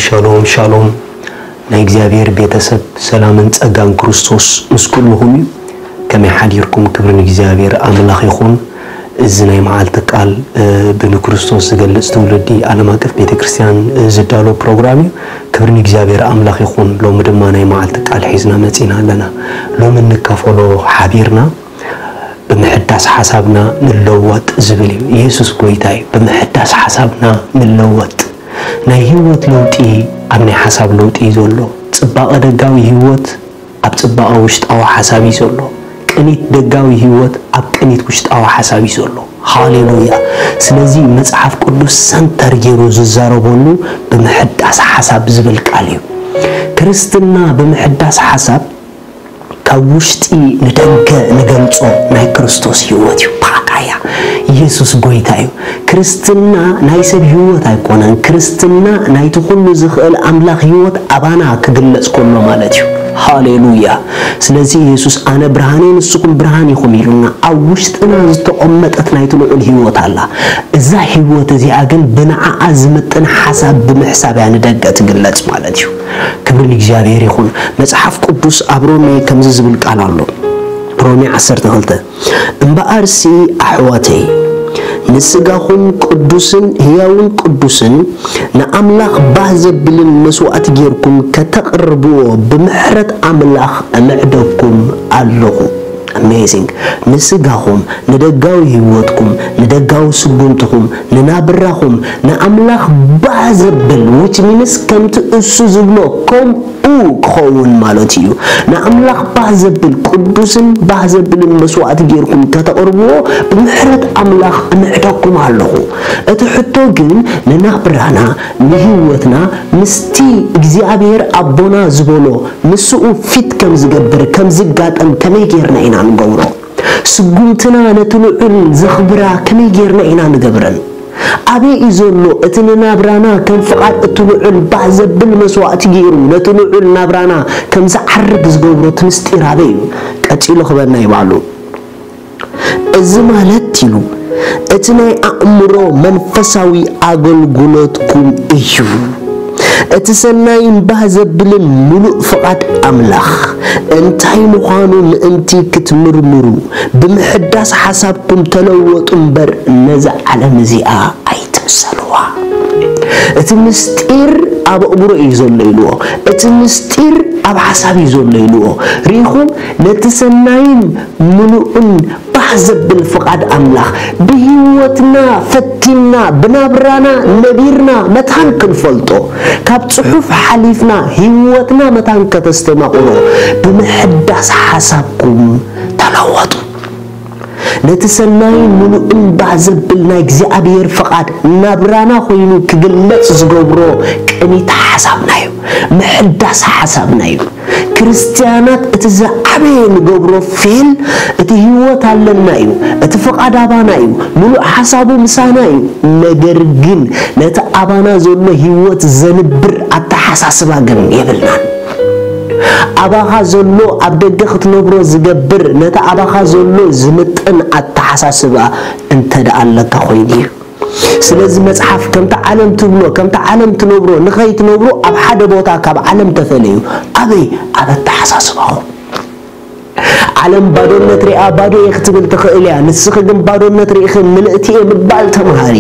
ሻሎም ሻሎም ናይ እግዚኣብሔር ቤተሰብ ሰላምን ጸጋን ክርስቶስ ምስ ኩልኹም እዩ። ከመይ ሓዲርኩም? ክብሪ ንእግዚኣብሔር ኣምላኽ ይኹን። እዚ ናይ መዓልቲ ቃል ብንክርስቶስ ዝገልጽ ትውልዲ ዓለም ኣቀፍ ቤተክርስትያን ዝዳሎ ፕሮግራም እዩ። ክብሪ ንእግዚኣብሔር ኣምላኽ ይኹን። ሎሚ ድማ ናይ መዓልቲ ቃል ሒዝና መጺና ኣለና። ሎሚ እንካፈሎ ሓቢርና ብምሕዳስ ሓሳብና ንለወጥ ዝብል እዩ። ኢየሱስ ጎይታ እዩ። ብምሕዳስ ሓሳብና ንለወጥ። ናይ ህይወት ለውጢ ኣብ ናይ ሓሳብ ለውጢ እዩ ዘሎ። ጽባቐ ደጋዊ ህይወት ኣብ ጽባቐ ውሽጣዊ ሓሳብ እዩ ዘሎ። ቅኒት ደጋዊ ህይወት ኣብ ቅኒት ውሽጣዊ ሓሳብ እዩ ዘሎ። ሃሌሉያ። ስለዚ መጽሓፍ ቅዱስ ሰንተር ገይሩ ዝዛረበሉ ብምሕዳስ ሓሳብ ዝብል ቃል እዩ። ክርስትና ብምሕዳስ ሓሳብ ካብ ውሽጢ ንደገ ንገልጾ ናይ ክርስቶስ ህይወት እዩ። ፓካያ ኢየሱስ ጎይታ እዩ። ክርስትና ናይ ሰብ ህይወት ኣይኮነን። ክርስትና ናይቲ ኩሉ ዝኽእል ኣምላኽ ህይወት ኣባና ክግለጽ ከሎ ማለት እዩ። ሃሌሉያ። ስለዚ ኢየሱስ ኣነ ብርሃን እየ ንስኹም ብርሃን ኢኹም ኢሉና። ኣብ ውሽጥና ዝተቐመጠት ናይቲ ልዑል ህይወት ኣላ። እዛ ህይወት እዚኣ ግን ብንዓኣ ዝምጥን ሓሳብ ብምሕሳብ እያ ንደገ ትግለጽ ማለት እዩ። ክብሪ ንእግዚኣብሔር ይኹን። መጽሓፍ ቅዱስ ኣብ ሮሜ ከምዚ ዝብል ቃል ኣሎ። ሮሜ ዓሰርተ ክልተ እምበኣርሲ ኣሕዋተይ ንስጋኹም ቅዱስን ህያውን ቅዱስን ንኣምላኽ ባህ ዘብልን መስዋእቲ ጌርኩም ከተቕርብዎ ብምሕረት ኣምላኽ እምዕደኩም ኣለኹ። ኣሜዚንግ። ንስጋኹም፣ ንደጋዊ ህይወትኩም፣ ንደጋዊ ስጉምትኹም፣ ንናብራኹም ንኣምላኽ ባህ ዘብል which means ከምቲ እሱ ዝብሎ ከምኡ ክኸውን ማለት እዩ። ንኣምላኽ ባህ ዘብል ቅዱስን ባህ ዘብልን መስዋእቲ ጌርኩም ከተቕርብዎ ብምሕረት ኣምላኽ እምዕደኩም ኣለኹ። እቲ ሕቶ ግን ንናብራና ንህይወትና ምስቲ እግዚኣብሔር ኣቦና ዝበሎ ምስኡ ፊት ከም ዝገብር ከም ዝጋጠም ከመይ ጌርና ኢና ንገብሮ? ስጉምትና ነቲ ልዑል ዘኽብራ ከመይ ጌርና ኢና ንገብረን? ኣበይ እዩ ዘሎ እቲ ንናብራና ከም ፍቓድ እቲ ልዑል ባህ ዘብል መስዋእቲ ገይሩ ነቲ ልዑል ናብራና ከም ዝዓርግ ዝገብሮ እቲ ምስጢር ኣበይ እዩ? ቀጺሉ ክበና ይባሉ። እዚ ማለት ኢሉ እቲ ናይ ኣእምሮ መንፈሳዊ ኣገልግሎትኩም እዩ። እቲ ሰናይን ባህ ዘብልን ምሉእ ፍቓድ ኣምላኽ እንታይ ምዃኑ ምእንቲ ክትምርምሩ ብምሕዳስ ሓሳብኩም ተለወጡ እምበር ነዛ ዓለም እዚኣ ኣይትምሰልዋ። እቲ ምስጢር ኣብ ኣእምሮ እዩ ዘሎ ኢልዎ። እቲ ምስጢር ኣብ ሓሳብ እዩ ዘሎ ኢልዎ። ርኢኹም ነቲ ሰናይን ምሉእን ባህ ዘብል ፍቓድ ኣምላኽ ብህይወትና ፈቲንና ብናብራና ነቢርና መታን ክንፈልጦ ካብ ጽሑፍ ሓሊፍና ህይወትና መታን ከተስተማቕሮ ብምሕዳስ ሓሳብኩም ተለወጡ። ነቲ ሰናይን ምሉእን ባህ ዘብል ናይ እግዚኣብሔር ፍቓድ ናብራና ኮይኑ ክግለጽ ዝገብሮ ቅኒት ሓሳብና እዩ። ምሕዳስ ሓሳብና እዩ። ክርስትያናት እቲ ዝዓበየ ንገብሮ ፌል እቲ ህይወት ኣለና እዩ። እቲ ፍቓድ ኣባና እዩ። ምሉእ ሓሳቡ ምሳና እዩ። ነገር ግን ነቲ ኣባና ዘሎ ህይወት ዘንብር ኣተሓሳስባ ግን የብልናን። ኣባኻ ዘሎ ኣብ ደገ ክትነብሮ ዝገብር ነቲ ኣባኻ ዘሎ ዝምጥን ኣተሓሳስባ እንተ ደኣ ኣለካ ኮይኑ እዩ። ስለዚ መጽሓፍ ከምቲ ዓለም ትብሎ ከምቲ ዓለም ትነብሮ ንኸይትነብሩ ኣብ ሓደ ቦታ ካብ ዓለም ተፈለዩ። ኣበይ? ኣብ ኣተሓሳስባኹም። ዓለም ባዶነት ሪኣ ባዶ እየ ክትብል ትኽእል እያ። ንስኺ ግን ባዶነት ርኢኺ ምልእቲ እየ ምባል ተምሃሪ።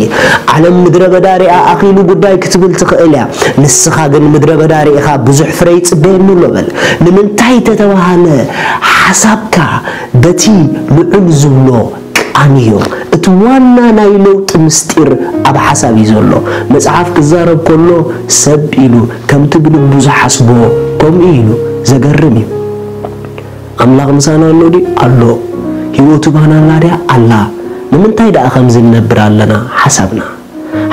ዓለም ምድረ በዳ ሪኣ ኣኺሉ ጉዳይ ክትብል ትኽእል እያ። ንስኻ ግን ምድረ በዳ ርኢኻ ብዙሕ ፍረ ይጽበየኒ ኣሎ በል። ንምንታይ ተተባሃለ ሓሳብካ በቲ ልዑል ዝብሎ ቃንዮ። እቲ ዋና ናይ ለውጢ ምስጢር ኣብ ሓሳብ እዩ ዘሎ። መጽሓፍ ክዛረብ ከሎ ሰብ ኢሉ ከምቲ ብልቡ ዝሓስቦ ከምኡ ኢሉ ዘገርም እዩ። ኣምላኽ ምሳና ኣሎ ድዩ? ኣሎ። ህይወቱ ባና ኣላ ድያ? ኣላ። ንምንታይ ደኣ ከምዚ ንነብር ኣለና? ሓሳብና።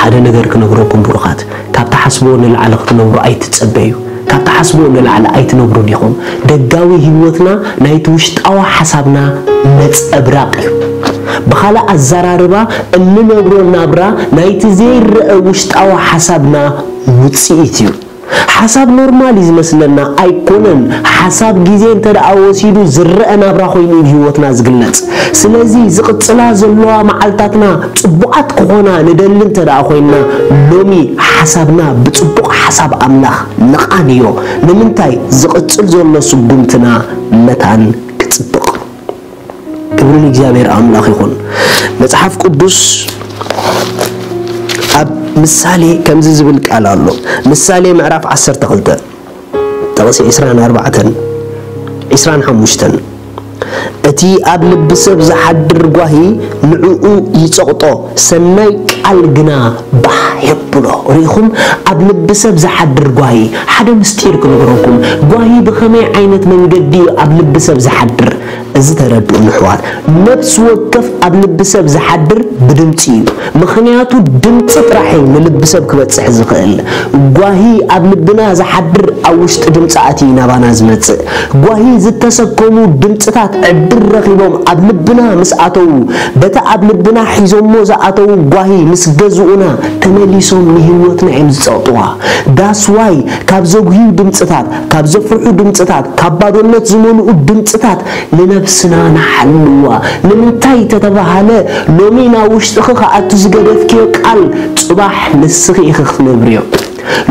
ሓደ ነገር ክነግረኩም ብሩኻት፣ ካብ ትሓስብዎ ንላዕሊ ክትነብሩ ኣይትጸበዩ። ካብ ትሓስብዎ ንላዕሊ ኣይትነብሩን ኢኹም። ደጋዊ ህይወትና ናይቲ ውሽጣዊ ሓሳብና ነጸብራቕ እዩ። ብኻልእ ኣዘራርባ እንነብሮ ናብራ ናይቲ ዘይረአ ውሽጣዊ ሓሳብና ውጽኢት እዩ። ሓሳብ ኖርማል እዩ ዝመስለና ኣይኮነን። ሓሳብ ግዜ እንተ ደኣ ወሲዱ ዝረአ ናብራ ኮይኑ እዩ ህይወትና ዝግለጽ። ስለዚ ዝቕጽላ ዘለዋ መዓልታትና ጽቡቓት ክኾና ንደሊ እንተ ደኣ ኮይንና ሎሚ ሓሳብና ብጽቡቕ ሓሳብ ኣምላኽ ንቓንዮ። ንምንታይ? ዝቕጽል ዘሎ ስጉምትና መታን ክጽብቕ። ክብሪ ንእግዚኣብሔር ኣምላኽ ይኹን። መጽሓፍ ቅዱስ ኣብ ምሳሌ ከምዚ ዝብል ቃል ኣሎ። ምሳሌ ምዕራፍ ዓሰርተ ክልተ፣ ጥቕሲ ዕስራን ኣርባዕተን፣ ዕስራን ሓሙሽተን፣ እቲ ኣብ ልቢ ሰብ ዝሓድር ጓሂ ንዕኡ ይጸቕጦ፣ ሰናይ ቃል ግና ባህ የብሎ። ርኢኹም? ኣብ ልቢ ሰብ ዝሓድር ጓሂ፣ ሓደ ምስጢር ክነግረኩም። ጓሂ ብኸመይ ዓይነት መንገዲ እዩ ኣብ ልቢ ሰብ ዝሓድር? እዚ ተረድኡ ንሕዋት። ነፍሲ ወከፍ ኣብ ልቢ ሰብ ዝሓድር ብድምፂ እዩ። ምኽንያቱ ድምፂ ጥራሕ እዩ ንልቢ ሰብ ክበፅሕ ዝኽእል። ጓሂ ኣብ ልብና ዝሓድር ኣብ ውሽጢ ድምፂ ኣትዩ ናባና ዝመፅእ። ጓሂ ዝተሰከሙ ድምፅታት ዕድል ረኺቦም ኣብ ልብና ምስ ኣተዉ፣ በቲ ኣብ ልብና ሒዞሞ ዝኣተዉ ጓሂ ምስ ገዝኡና፣ ተመሊሶም ንህይወትና እዮም ዝፀቕጥዋ። ዳስዋይ ካብ ዘጉህዩ ድምፅታት፣ ካብ ዘፍርሑ ድምፅታት፣ ካብ ባዶነት ዝመልኡ ድምፅታት ንነብስና ንሓልዋ። ንምንታይ ተተባሃለ፣ ሎሚ ናብ ውሽጥኺ ክኣቱ ዝገደፍክዮ ቃል፣ ጽባሕ ንስኺ ኢኺ ክትነብርዮ።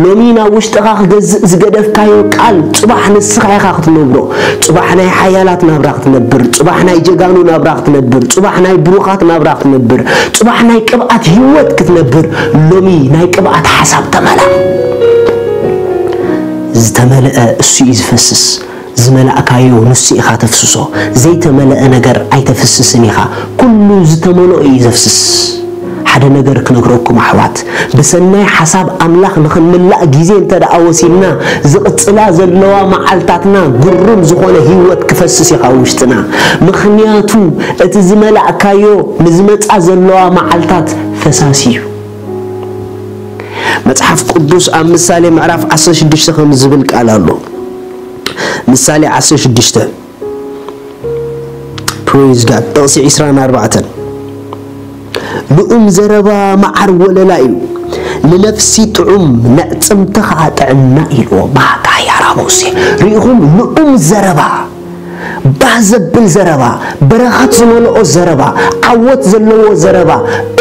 ሎሚ ናብ ውሽጥኻ ክገዝእ ዝገደፍካዮ ቃል፣ ጽባሕ ንስኻ ኢኻ ክትነብሮ። ጽባሕ ናይ ሓያላት ናብራ ክትነብር፣ ጽባሕ ናይ ጀጋኑ ናብራ ክትነብር፣ ጽባሕ ናይ ብሩኻት ናብራ ክትነብር፣ ጽባሕ ናይ ቅብኣት ህይወት ክትነብር፣ ሎሚ ናይ ቅብኣት ሓሳብ ተመላ። ዝተመልአ እሱ እዩ ዝፈስስ። ዝመላእካዮ ንሱ ኢኻ ተፍስሶ። ዘይተመልአ ነገር ኣይተፍስስን ኢኻ። ኩሉ ዝተመልኦ እዩ ዘፍስስ። ሓደ ነገር ክነግረኩም ኣሕዋት፣ ብሰናይ ሓሳብ ኣምላኽ ንኽንምላእ ግዜ እንተ ደኣ ወሲድና፣ ዝቕጽላ ዘለዋ መዓልታትና ግሩም ዝኾነ ህይወት ክፈስስ እዩ ካብ ውሽጥና። ምኽንያቱ እቲ ዝመላእካዮ ንዝመጻ ዘለዋ መዓልታት ፈሳሲ እዩ። መጽሓፍ ቅዱስ ኣብ ምሳሌ ምዕራፍ ዓሰርተ ሽዱሽተ ከም ዝብል ቃል ኣሎ። ምሳሌ ዓሰርተ ሽዱሽተ፣ praise God፣ ጥቕሲ ዕስራን ኣርባዕተን፣ ልኡም ዘረባ መዓር ወለላ እዩ፣ ንነፍሲ ጥዑም፣ ነዕጽምቲ ኸዓ ጥዕና ኢልዎ። ማካ ያራቦሴ። ርኢኹም? ልኡም ዘረባ፣ ባህ ዘብል ዘረባ፣ በረኸት ዝመልኦ ዘረባ፣ ዓወት ዘለዎ ዘረባ፣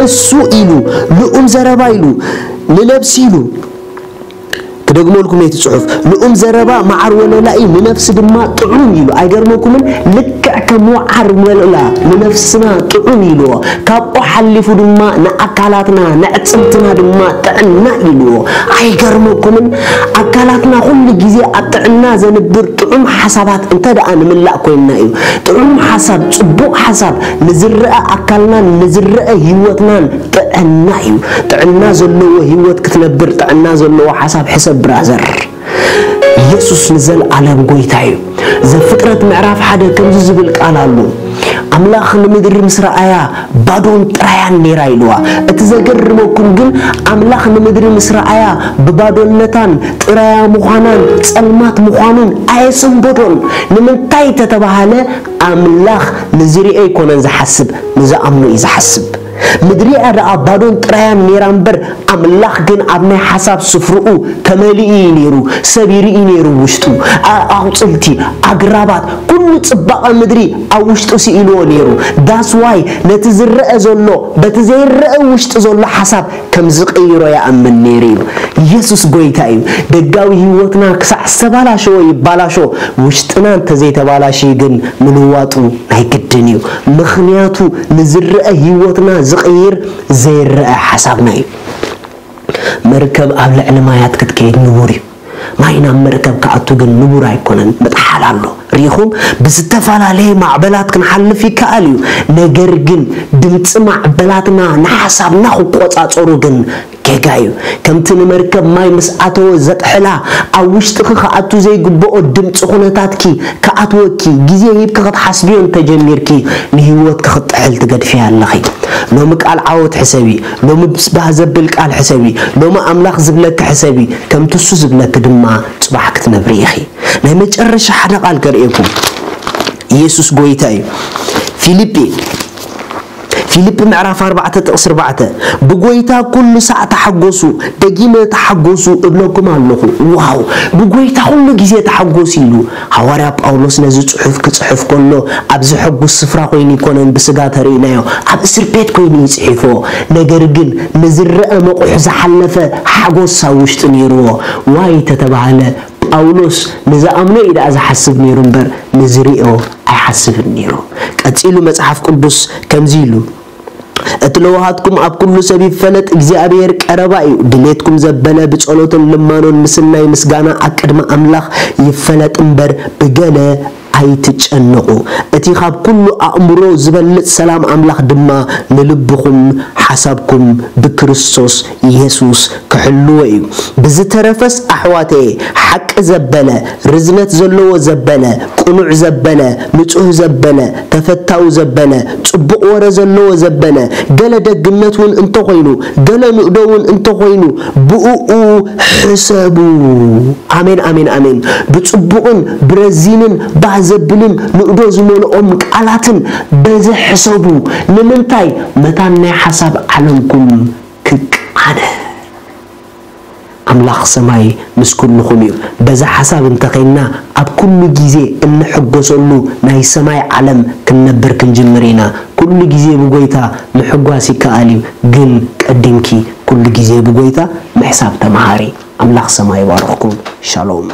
እሱ ኢሉ፣ ልኡም ዘረባ ኢሉ፣ ንነፍሲ ኢሉ፣ ክደግመልኩም እቲ ጽሑፍ፣ ልኡም ዘረባ መዓር ወለላ እዩ፣ ንነፍሲ ድማ ጥዑም ኢሉ። ኣይገርመኩምን? ልክዕ ከም መዓር ወለላ ንነፍስና ጥዑም ኢልዎ። ካብኡ ሓሊፉ ድማ ንኣካላትና፣ ነዕጽምትና ድማ ጥዕና ኢልዎ። ኣይገርመኩምን? ኣካላትና ኩሉ ግዜ ኣብ ጥዕና ዘንብር ጥዑም ሓሳባት እንተ ደኣ ንምላእ ኮይንና እዩ። ጥዑም ሓሳብ፣ ጽቡቕ ሓሳብ ንዝረአ ኣካልናን ንዝረአ ህይወትናን ጥዕና እዩ። ጥዕና ዘለዎ ህይወት ክትነብር፣ ጥዕና ዘለዎ ሓሳብ ሕሰብ ብራዘር። ኢየሱስ ንዘለኣለም ጎይታ እዩ። ዘፍጥረት ምዕራፍ ሓደ ከምዚ ዝብል ቃል ኣሎ። ኣምላኽ ንምድሪ ምስ ረኣያ ባዶን ጥራያን ነይራ ኢልዋ። እቲ ዘገርመኩም ግን ኣምላኽ ንምድሪ ምስ ረኣያ ብባዶነታን ጥራያ ምዃናን ጸልማት ምዃኑን ኣየሰንበዶን። ንምንታይ ተተባሃለ ኣምላኽ ንዝሪኦ ኣይኮነን ዝሓስብ፣ ንዝኣምኖ እዩ ዝሓስብ። ምድሪኣ ደኣ ባዶን ጥራያን ነይራ እምበር፣ ኣምላኽ ግን ኣብ ናይ ሓሳብ ስፍርኡ ተመሊኡ እዩ ነይሩ። ሰብ ይርኢ ነይሩ ውሽጡ። ኣ-፣ ኣቑጽልቲ፣ ኣግራባት፣ ኩሉ ጽባቐ ምድሪ ኣብ ውሽጡ ስኢልዎ ነይሩ። That's why ነቲ ዝረአ ዘሎ፣ በቲ ዘይረአ ውሽጢ ዘሎ ሓሳብ ከም ዝቕይሮ ይኣምን ነይሩ እዩ። ኢየሱስ ጎይታ እዩ። ደጋዊ ህይወትና ክሳዕ ዝተባላሸወ ይባላሾ፣ ውሽጥና እንተዘይተባላሽዩ ግን ምልዋጡ ናይ ግድን እዩ። ምኽንያቱ ንዝረአ ህይወትና ዝቕይር ዘይረአ ሓሳብና እዩ። መርከብ ኣብ ልዕሊ ማያት ክትከይድ ንቡር እዩ። ማይ ናብ መርከብ ክኣቱ ግን ንቡር ኣይኮነን፣ ምጥሓል ኣሎ። ርኢኹም? ብዝተፈላለየ ማዕበላት ክንሓልፍ ይከኣል እዩ። ነገር ግን ድምፂ ማዕበላትና ንሓሳብና ክቆፃፀሩ ግን ጌጋ እዩ። ከምቲ ንመርከብ ማይ ምስ ኣተወ ዘጥሕላ፣ ኣብ ውሽጥኺ ክኣቱ ዘይግብኦ ድምፂ ኩነታትኪ ክኣትወኪ፣ ግዜ ሂብኪ ክትሓስብዮ እንተጀሚርኪ፣ ንህይወትኪ ክትጥሕል ትገድፍያ ኣለኺ። ሎሚ ቃል ዓወት ሕሰቢ፣ ሎሚ ባህ ዘብል ቃል ሕሰቢ፣ ሎሚ ኣምላኽ ዝብለኪ ሕሰቢ፣ ከምቲ እሱ ዝብለኪ ድማ ጽባሕ ክትነብሪ ኢኺ። ናይ መጨረሻ ሓደ ቃል ከርእየኩም። ኢየሱስ ጎይታ እዩ። ፊልጲ፣ ፊልፕ ምዕራፍ ኣርባዕተ ጥቕሲ ኣርባዕተ፣ "ብጎይታ ኩሉ ሳዕ ተሓጎሱ፣ ደጊመ ተሓጎሱ እብለኩም ኣለኹ።" ዋው! "ብጎይታ ኩሉ ግዜ ተሓጎሱ" ኢሉ ሃዋርያ ጳውሎስ ነዚ ጽሑፍ ክጽሕፍ ከሎ፣ ኣብ ዘሐጉስ ስፍራ ኮይኑ ኣይኮነን ብስጋ ተርእናዮ፣ ኣብ እስር ቤት ኮይኑ እዩ ጽሒፎ። ነገር ግን ንዝረአ መቑሕ ዝሓለፈ ሓጎስ ኣብ ውሽጢ ነይርዎ። ዋይ ተተባህለ፣ ጳውሎስ ንዝኣምኖ እዩ ደኣ ዝሓስብ ነይሩ እምበር፣ ንዝርእዮ ኣይሓስብን ነይሩ። ቀጺሉ መጽሓፍ ቅዱስ ከምዚ ኢሉ፣ "እቲ ለውሃትኩም ኣብ ኩሉ ሰብ ይፈለጥ፣ እግዚኣብሔር ቀረባ እዩ። ድሌትኩም ዘበለ ብጸሎትን ልማኖን ምስናይ ምስጋና ኣብ ቅድሚ ኣምላኽ ይፈለጥ እምበር፣ ብገለ ኣይትጨነቑ። እቲ ካብ ኩሉ ኣእምሮ ዝበልጽ ሰላም ኣምላኽ ድማ ንልብኹም ሓሳብኩም ብክርስቶስ የሱስ ክሕልዎ እዩ። ብዝተረፈስ ኣሕዋተየ፣ ሓቂ ዘበለ፣ ርዝነት ዘለዎ ዘበለ፣ ቅኑዕ ዘበለ፣ ንጹህ ዘበለ፣ ተፈታዊ ዘበለ፣ ጽቡቕ ወረ ዘለዎ ዘበለ፣ ገለ ደግነት እውን እንተኾይኑ፣ ገለ ንእዶ እውን እንተኾይኑ፣ ብእኡ ሕሰቡ።" ኣሜን፣ ኣሜን፣ ኣሜን። ብጽቡቕን ብረዚንን ባህ ዘብልን ንእዶ ዝመልኦም ቃላትን በዚ ሕሰቡ። ንምንታይ? መታን ናይ ሓሳብ ዓለምኩም ክቃነ። ኣምላኽ ሰማይ ምስ ኩልኹም እዩ። በዛ ሓሳብ እንተኸይንና፣ ኣብ ኩሉ ግዜ እንሕጎሰሉ ናይ ሰማይ ዓለም ክንነብር ክንጅምር ኢና። ኩሉ ግዜ ብጎይታ ምሕጓስ ይከኣል እዩ፣ ግን ቀዲምኪ ኩሉ ግዜ ብጎይታ ምሕሳብ ተመሃሪ። ኣምላኽ ሰማይ ይባርኽኩም። ሻሎም።